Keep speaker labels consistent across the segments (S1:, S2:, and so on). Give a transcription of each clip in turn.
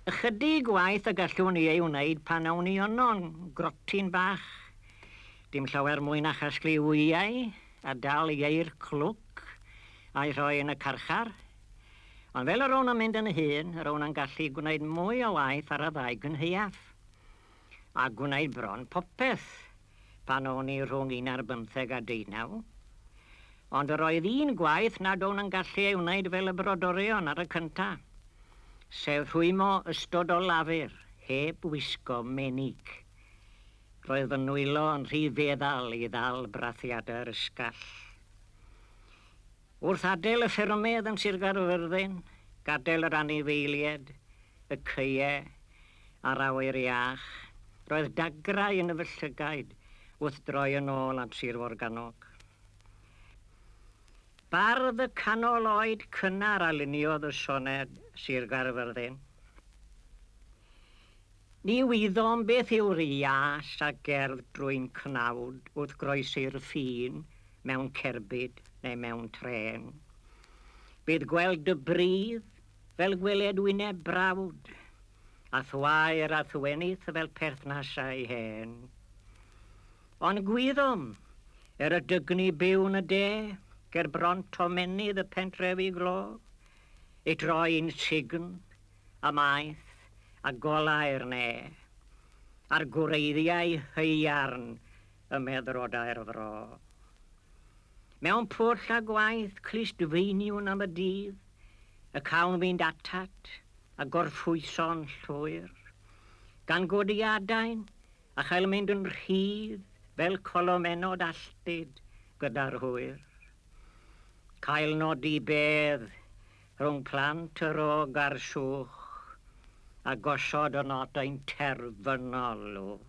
S1: Ychydig waith y gallwn i ei wneud pan awn i yno'n grotyn bach. Dim llawer mwy na chasglu wyau a dal ieir clwc a'i rhoi yn y carchar. Ond fel yr o'n yn mynd yn hŷn, yr o'n yn gallu gwneud mwy o waith ar y ddau gynhaeaf. A gwneud bron popeth pan o'n i rhwng un ar bymtheg a deunaw. Ond yr oedd un gwaith nad o'n yn gallu ei wneud fel y brodorion ar y cynta, sef rhwymo ystod o lafur heb wisgo menig. Roedd fy nwylo yn rhy feddal i ddal brathiadau'r ysgall. Wrth adael y ffermydd yn Sir Gaerfyrddin, gadael yr anifeiliaid, y caeau a'r awyr iach, roedd dagrau yn fy llygaid wrth droi yn ôl at Sir Forgannwg. Bardd y canol oed cynnar a luniodd y soned Sir Gaerfyrddin. Ni wyddom beth yw'r ias a gerdd drwy'n cnawd wrth groesi'r ffin mewn cerbyd neu mewn trên. Bydd gweld y bridd fel gweled wyneb brawd, a thwair a thwenith fel perthnasau hen. Ond gwyddom, er y dygni byw'n y de, ger bron tomennydd y pentrefi glo, i droi'n sugn, a maeth, a golau'r ne, a'r gwreiddiau haearn y meddrodau'r fro. Mewn pwll a gwaith clustfeiniwn am y dydd, y cawn fynd atat a gorffwyso'n llwyr, gan godi adain a chael mynd yn rhydd fel colomennod alltud gyda'r hwyr. Cael nodi bedd rhwng plant yr og a'r swch, a gosod y nodau'n terfynol lwch.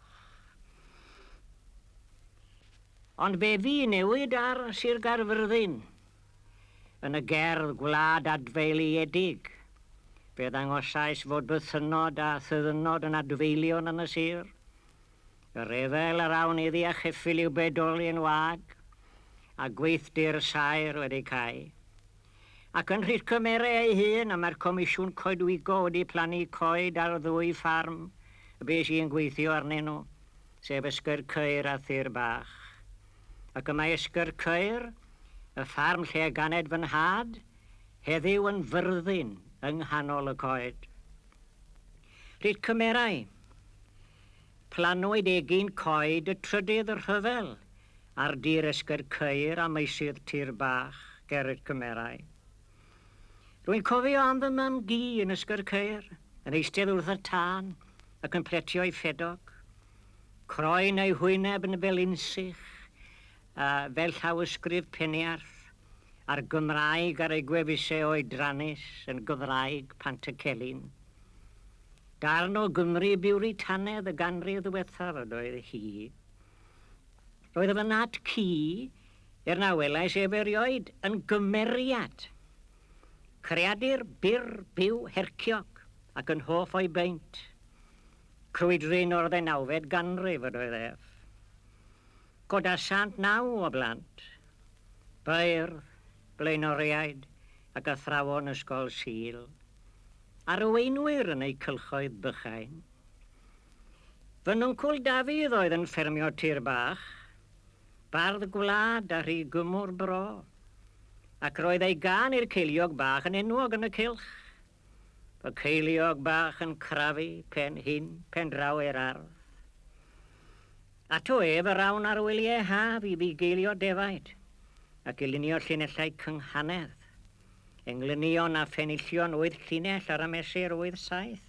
S1: Ond fe fu newid ar Sir Gaerfyrddin. Yn y gerdd Gwlad Adfeiliedig, fe ddangosais fod bythynnod a thyddynnod yn adfeilion yn y sir. Y rhyfel yr awn iddi a cheffyl i'w bedoli yn wag, a gweithdy'r saer wedi cau. Ac yn Rhydcymere ei hun, y mae'r Comisiwn Coedwigo wedi plannu coed ar ddwy ffarm y bues i'n gweithio arnyn nhw, sef Ysgyr Ceir a Thir Bach. Ac y mae Ysgyr Ceir, y ffarm lle y ganed fy nhad, heddiw yn fyrddin yng nghanol y coed. Rhydcymerau. Plannwyd egin coed y trydydd rhyfel ar dir Esgyrd Ceir a meysydd tir bach ger Rhydcymerau. Rwy'n cofio am fy mam-gu yn Ysgyrd Ceir, yn eistedd wrth y tân ac yn pletio'i ffedog. Croen ei hwyneb yn felinsych, a fel llawysgrif peniarth, a'r Gymraeg ar ei gwefusau oedrannus yn Gymraeg Pantycelyn. Darn o Gymru Biwritanedd y ganrif ddiwethaf ydoedd hi. Roedd fy nhad cu, er na welais ef erioed, yn gymeriad. Creadur byr, byw, herciog, ac yn hoff o'i beint. Crwydryn o'r ddeunawfed ganrif ydoedd ef. Codasant naw o blant, beirdd, blaenoriaid ac athrawon Ysgol Sul, arweinwyr yn eu cylchoedd bychain. Fy nwncwl Dafydd oedd yn ffermio tir bach, bardd gwlad a rhigymwr bro, ac roedd ei gân i'r ceiliog bach yn enwog yn y cylch. Y ceiliog bach yn crafu pen hyn, pen draw i'r ardd. Ato ef yr awn ar wyliau haf i fugeilio defaid ac i lunio llinellau cynghanedd. Englynion a phenillion wyth llinell ar y mesur wyth saith.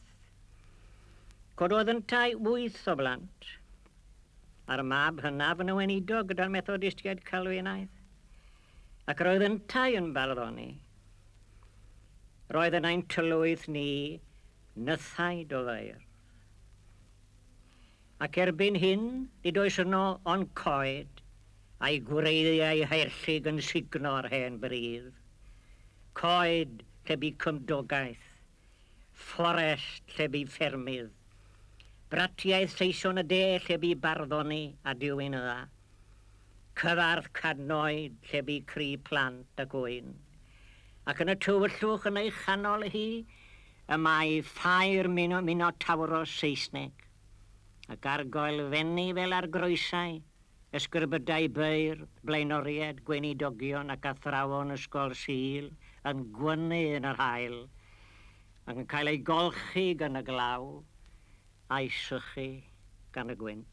S1: Cododd yntau wyth o blant, a'r mab hynaf yn y weinidog gyda'r Methodistiaid Calfinaidd, ac roedd yntau yn barddoni. Roedd yn ein tylwyth ni nythaid o feirdd. Ac erbyn hyn, nid oes yno ond coed, a'u gwreiddiau haerllug yn sugno'r hen bridd. Coed lle bu cymdogaeth, fforest lle bu ffermydd, bratiaith Saeson y De lle bu barddoni a diwinydda, cyfarth cadnoid lle bu cri plant ac ŵyn. Ac yn y tywyllwch yn ei chanol hi, y mae ffair Minotauros Saesneg, ac argoelfenni fel argroesau, ysgerbydau beirdd, blaenoriaid, gweinidogion ac athrawon ysgol Sul yn gwynnu yn yr haul, ac yn cael eu golchi gan y glaw, a'u sychu gan y gwynt.